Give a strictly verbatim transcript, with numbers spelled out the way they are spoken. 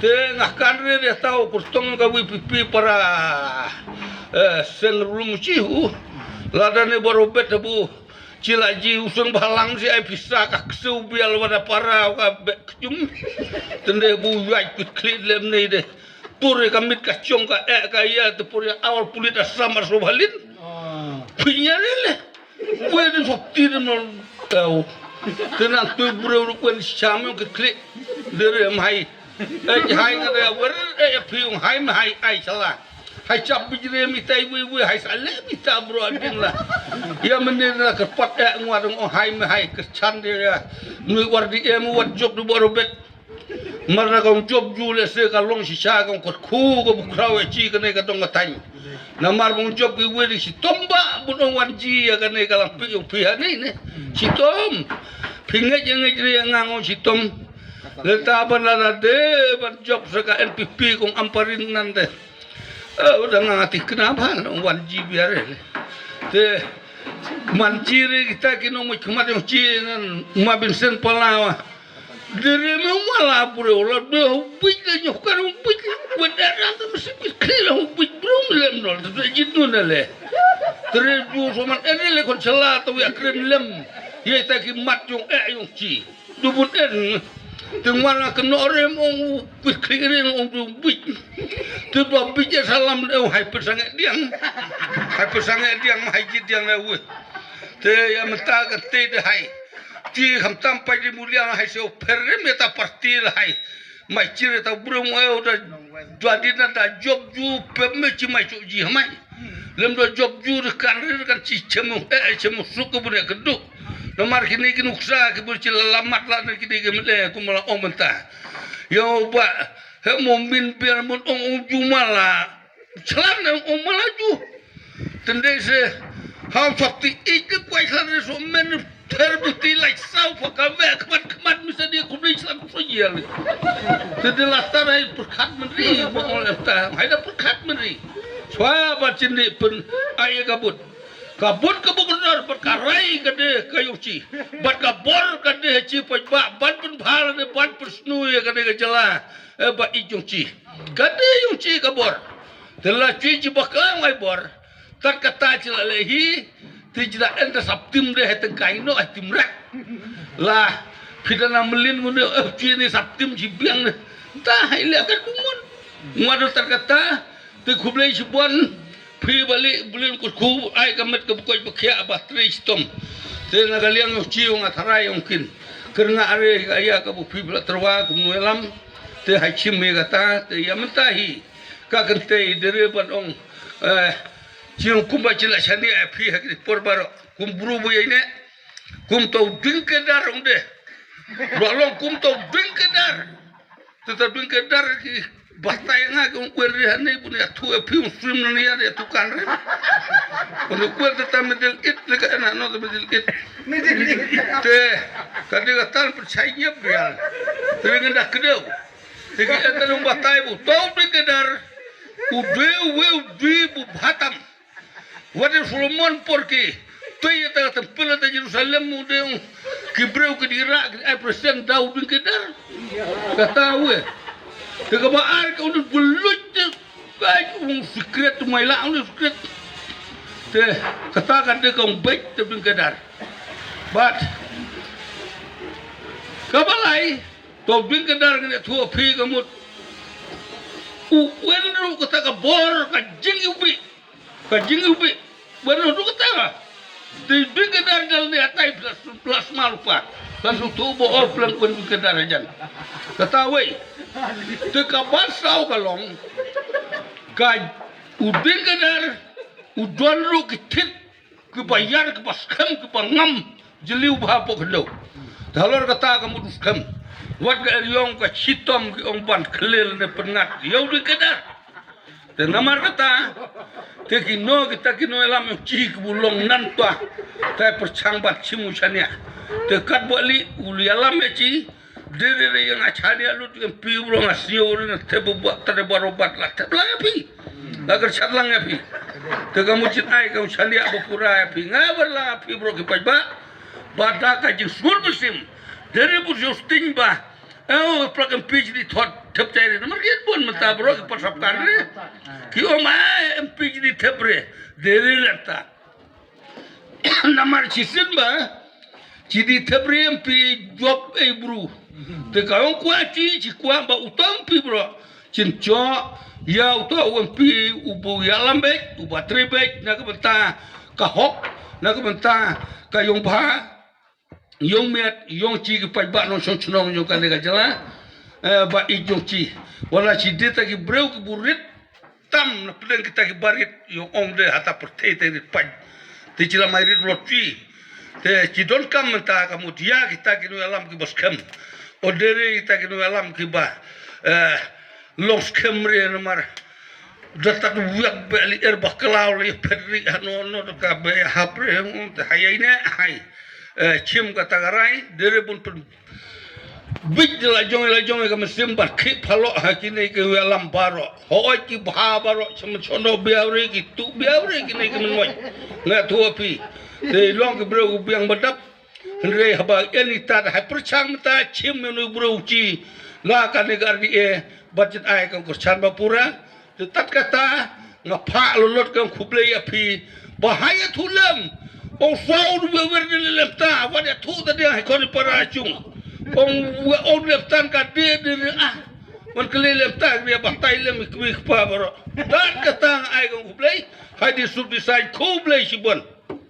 Te nga kan re de tau kurtong ka wi pipi para, eh, seng rum chi hu. Lada ne baro bet bu. Chi la ji usung balang si ai pisa ka ksu bial wada para ka be kjum. Tende bu yai kit klit lem ne de. Pur ka mit ka chong ka e ka ya te pur ya awal pulit asam aso balin. Pinya lele. Wen sop ti de non tau. Te nang tu bro ru wen cham ke klik. Dere mai. Eh hai ka de wer eh piung hai mai hai ai sala. Hai chap bijre mi tai wi wi hai sale mi ta bro adin la. Ya mene na ka pat eh ngwa dong hai mai hai ke chan de ya. Nui war di em wat jok du boro bet. Mar na kong jop ju le se ka long shisha kong kot khu ka bukraw e chi kane ka dong ka tang. Na mar bong jop ki wiri si tom ba bun ong wan ji ya kane ka lang pi pi ha ni ne. Si tom. Pi ngai je ngai je nga ngong si tom. Le ta ban la la de ban jop se ka N P P kong amparin nan de. Eh, udah nga ngati kena ba ong wan ji biar le. Te man ji re kita ki nong mui kemat yong chi nan ma bin sen palawa. Dere me wala bro la de hubik de nyoh kan hubik. Wen de ram de mesti bit kri la hubik bro lem no de jit no ne le. Dere ju so man ene le kon chala to ya kren lem. Ye ta ki mat yong e yong chi. Du bun en. Te wala ke no re mo bit kri re mo bit. Te ba bit ya salam de hai pesang diang. Hai pesang diang hai jit diang le we. Te ya menta ka te de hai. Chi kham tam pai di mulia hai se pher me ta parti la hai. Mai chi re ta brum ayo da dua di na da job ju pem me chi mai chu ji mai. Lem da job ju de kan re kan chi chemu eh chemu suk ke bune ke du. Nomar kini ki nuksa ki bun chi la lamat la ne kini ke mele ku mala ong menta. Yo ba he mo min biar mun ong ong ju mala. Chlan ne ong mala ju. Tendai se ha fakti ik ke kwai chlan re so men ter buti lai sau fa ka ve kmat kmat misa dia ku bli chlan so yel. Tendai la ta rai perkat menteri mo ong ta hai da perkat menteri. Swa ba chindi pen ai ka but. Ka but ka but ka rai ka de ka yuchi. Bat ka bor ka de chi pa ba ban pen bhal ne ban pen snu ya ka de ka jela. Eh, ba i jong chi. Ka de yong chi ka bor. Te la chi chi ba ka ngai bor. Tat kata chi la le hi. Te chi la en da sap tim de he teng kai no he tim rak. La phi da na melin ngun eh chi ni sap tim chi biang ne. Ta hai le ka kumon. Ngwa do tat kata. Te khublei chi bon. Phi bali bulin kut khu ai ka met ka bukoi ba khia ba tre chi tom. Te na ka liang yong chi yong a tharai yong kin. Ker nga are ka ya ka bu phi bla terwa kum nui lam. Te hai chim me kata te ya menta hi. Ka kan te dere ban ong. Eh, chi yong kum ba chi la chani ai phi ha ki por baro. Kum bru bu yai ne. Kum tau ding ke dar ong de. Ba long kum tau ding ke dar. Te ta ding ke dar ki batai nga ki ong kwen ri hane bun ya tu e piung swim nani ya tu kan ri. Bun kwen te ta middle it te ka ena no te middle it. Te ka de ka tan percaya bial. Te ngi dah kedau. Te ki eta nung batai bu tau ding ke dar. U de we u de bu batam. Wat de Solomon por ki. Toi ya ta tempel ta Jerusalem mu de ki breu ki dira ki ai presiden dau ding ki dar. Kata we. Te ka ba ar ka un bulut te. Ai un secret mai la un secret. Te kata ka de ka un bek te ding ki dar. But ka ba lai to ding ki dar ki tu phi ka mut. U wen ru kata ka bor ka jing u bi. Ka jing u bi. Wen ru kata ka. Te ding ki dar dal ne atai plus plus malupa. Kan su tu bo o plan wen ding ki dar jan. Kata wei. Te ka ba sau ka long. Ka u ding ki dar u don ru ki tit. Ki ba yar ki ba skhem ki ba ngam. Jeliu ba hapoh khyndew. Te halor kata ka mut skhem. Wat ka eriong ka chitom ki ong ban khlel ne pyngat. Yow ding ki dar. Te namar kata. Te ki no kita ki no elam yong chi ki bu long nan pa. Te perchang bat chimu chania. Te kat bu li u li alam ya chi. Dere re yang a chania lut yang pi bro nga sio re na te bu ba te ba robat la te bla ya pi. La ker chat lang ya pi. Te ka mu chin ai ka mu chania ba pura ya pi. Nga ber la pi bro ki paj ba. Ba da ka jing sur besim. Dere bu sio sting ba. Eu plak em pi di thot tep chai re namar Bro ki pathap kan re. Ki ong ma M P ki dei thep re. Dei re lem ta. Namar shisien ba ki dei thep re M P jop ei bru. Te ka ong kwah ki ki kwah ba uta M P bro. Kin ïoh ïa uta u M P uba ïalam beit, uba trei beit na ka bynta ka hok, na ka bynta ka ïong bha ïong miat ïong ki paidbah nongshong shnong ïong kane ka jylla. Eh, ba ïeit ïong ki. Wala ki dei ta ki briew ki burit tam na pdeng kita ki barit ïong ong de ha ta pyrthei te rit paid. Te ki la mai rit lottery. Te ki donkam mynta ka mut ïa kita ki nongïalam kiba skhem. O dei re kita ki nongïalam kiba, eh, long skhem re namar da tat wiak be li er ba khlaw li phet ri ha no no ka be hap re. Te hai ai ne hai. Eh, chim ka ta ka rai, dei re bun pynbit la jong la jong ka mynsiem bad khih phalok ha kine ki nongïalam baroh. Hooid ki bha baroh, sha mynsiem biang re ki tuh biang re kine ki mynwai. Nga thuh phi. Te long ki briew ki biang ba dap. Hynrei haba en i tat hai pyrshang mynta chim ïa u briew ki. La kane ka R D A bad jin ai ka kyrchan ba pura. Te tat kata nga phah lolot ka khublei ïa phi. Ba hai ïathuh lem. Ong saw du wer wer de lem ta wat ïathuh ta de hai khon para chung. Ong wer ong lem tan ka de de de ah. Wan kle lem ta ria ba tai lem kwi kpa baro. Tat kata nga ai ka khublei. Hai di sub di sai khublei shibun.